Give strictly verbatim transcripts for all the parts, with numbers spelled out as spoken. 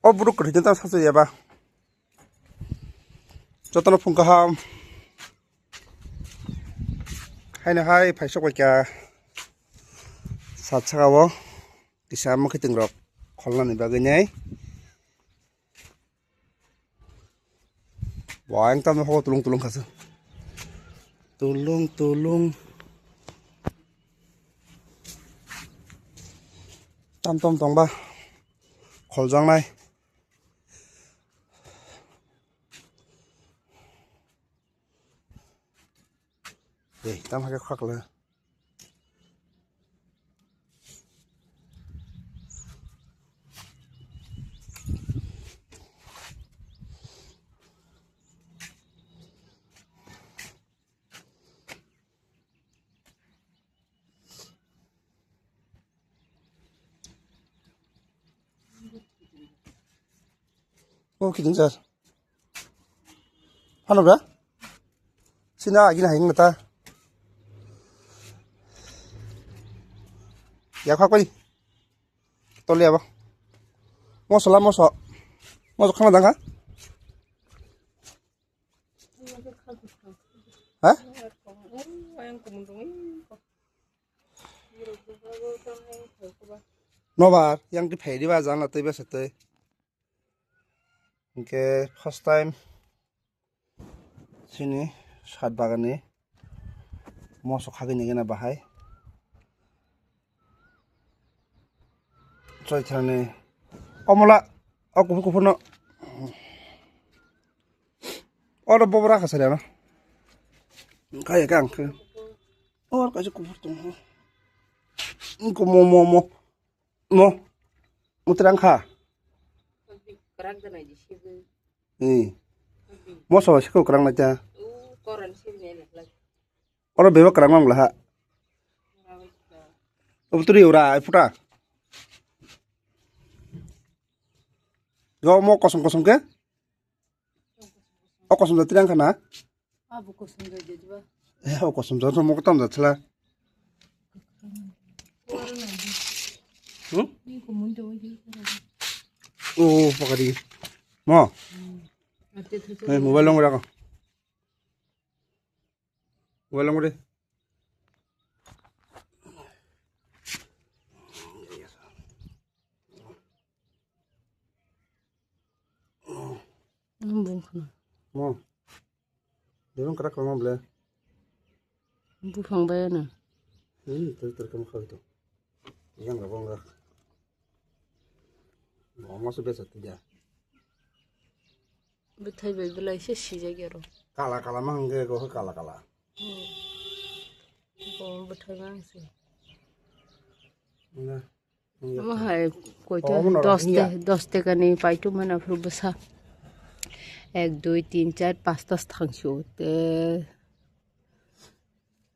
O borok kwthwi ta sasu ya ba. Jotono phung kaham. Haino hai phaisok bai kha. Sat saka o kisa mwkhwtwng rok kholnani bagwi nai. Bo ang tamo hogo tulung tulung khasu. Tulung tulung. Tam tom tongba. Kholjaknai. Ei, tam hai khe khakla. O kiting sir. Hano bra? Sina agina hayung nata. Ya khak pai. Tole abo. Moso la moso. Moso khana dang ha? Ha? Nobar, yang di phai di ba jang la tei bese tei. Hingke first time sini sat bagani moso khagini gana bahai. Choi thrani omola o kuphur kuphur no oro bobra kha sari ano kaya kang khe or kaisa kuphur tong ho ko mo mo mo mo mutrang kha ni moso sikho kwrang nai ta oro bebak kwrang mang laha. Obo turi ura ai phuta. Yo mo kosom kosom ke? O kosom jatri ang khana? Abo kosom jatri ba. Eh, o kosom jatri mo tam jatla. Hmm? Ni ko mun to wajir ko. Oh, pakari. Mo. Ate thu. Eh, mobile long rako. Mobile long re. Bung khna. Mo. Debang krak kama ble. Buphang bai na. Hmm, ter ter kama khawi to. Yang rabong rak. Bong masu besa tu dia. Bwthai bai belai se sijak ya ro. Kala kala ma hwnge go kala kala. Hmm. Go bwthai ma hwnse. Nga. Omo hai koita dos te, dos tekani paitu mana phuru bwsa. Ek, dui, tin, char, pasta thangsu te.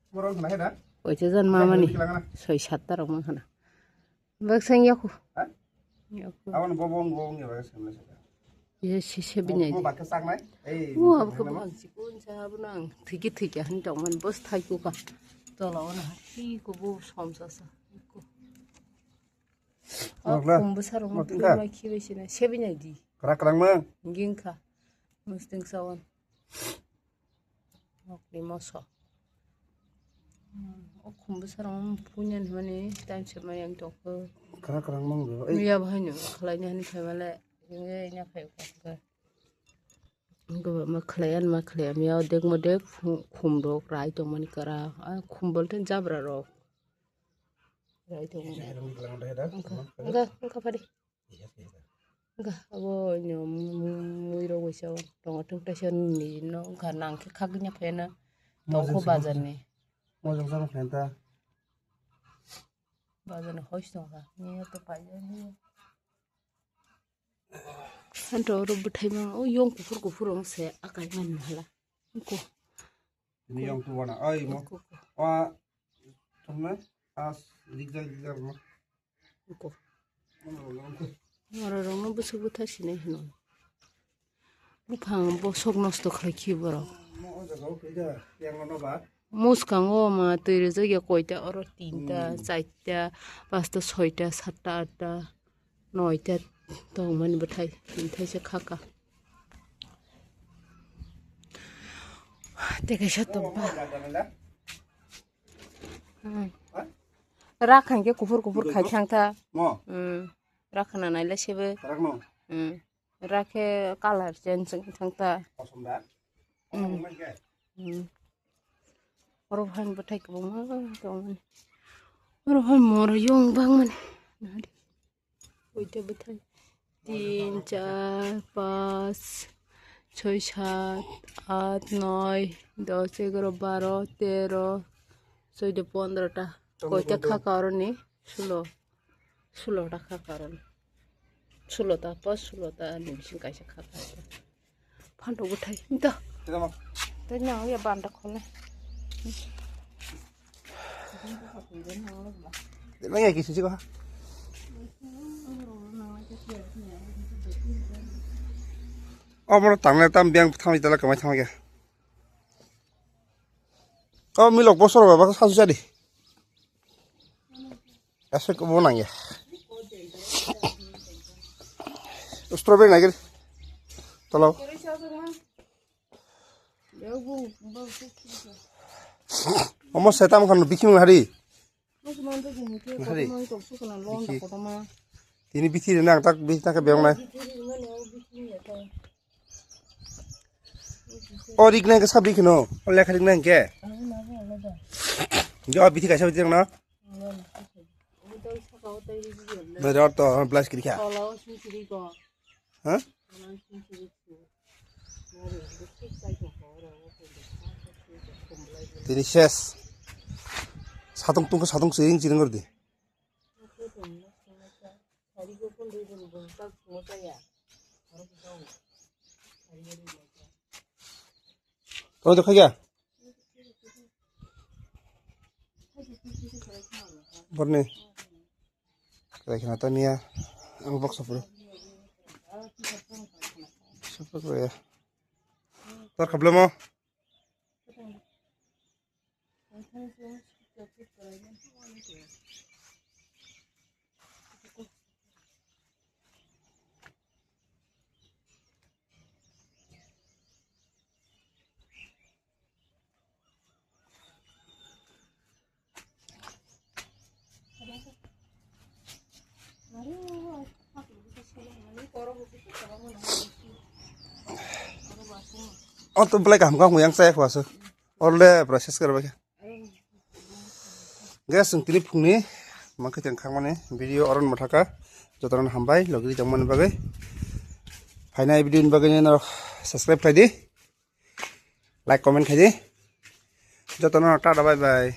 Borok hwnai da? Koita jan mamani. Soi satta rok ma hana. Bak sang yaku. Ha? Yaku. Abon bobong bobong ya bak sang. Ye sise binyai. Mo bakhe saknai. Ei. Mo abkhe bwkhang sikun sa abnang. Thiki thiki han tongman bos thai kuka. Tola ona. Ki kubu somsa sa. Ko. Nokla. Kumbu sarong. Nokla. Mai khibai sina. Sebinyai di. Krak krak mang. Gingkha. Musting sawan. Nokni moso. O khumbu sarong punya ni mani time se mani ang toko. Kara kara mang do. Miya bahai no khalai ni hani khaimale. Inge nya khai ko. Go ma khalai an ma khalai miya dek mo dek khum do rai tong mani kara. A khum bol ten jabra ro. Rai tong mani. Engka, engka padi. Ga abo no mui rok waisa tongo tong taisa ni no ga nang khe khagwi nya phaina tong kho bazar ni. Mojok jang phaina ta. Bazar ni hois tong kha. Ni to paijak ni. Santo oro bwthai mang o yong kuphur kuphur rong se akai man hala. Ko. Ni yong tu wana ai mo. Ko, ko. Wa tonne as rijak rijak mo. Ko. Norok rokno bwswk bwtha sinai hino. Buphang bosok nosto khlai khi borok. Mwskango ma twi rijak ya koita oro tinta, hmm, charta, pasta, soita, satta, atta, noita, Tongmani bwthai, bwthai se khaka. Tei kaisa tongba. Hmm. Rak hwnkhe kuphur kuphur khai thang ta. Hmm. Rak khna naila sebe. Hmm. Rakhe colour change wng thang ta. Hmm. Hmm. Oro hai bwthai kwbangma tongmani. Oro hai moro yong bangmani. Oita bwthai. Tin, char, panch, choi, sat, at, noi, dos, egaro, baro, tero, soido, pondro ta. Koita khaka oroni? Sulo. Sulo ta khaka oroni. Sulo ta, pas sulo ta ni bising kaisa khaka. Phantok bwthai. Nta. Tei nang ya banda khole. Nang ya kisi siko. Omo tangle tam biang thamai tala kamai thamai ya. Kau milok bosor baba sasu jadi. Aswk bo nang ya. Strawberry nagir. Tolao. Omo setam khan biking hari. Hari. Tini bithi rina ang tak bithi tak beyong nai. O rik nai ke sabi kino. O lekha rik nai ke. Jo bithi kaisa bithi na. Bai rot to blast kiri kha. Ha? Tini ses. Satung tungkha satung sering sering ngerdi. Tong tong khaja. Borni. Kaya khna tania. Ang box apa? Siapa kaya? Tar kabla mo. O to belai kaham kaham yang saya kuasa. Orle process kar bagi. Guys, chwng tini phungni mankhe teng khangmani video oron mothaka jotono hambai logiri tongmani bagwi. Phainai video ni bagwi no subscribe khlai di. Like, comment khai di. Jotono tata, bye bye.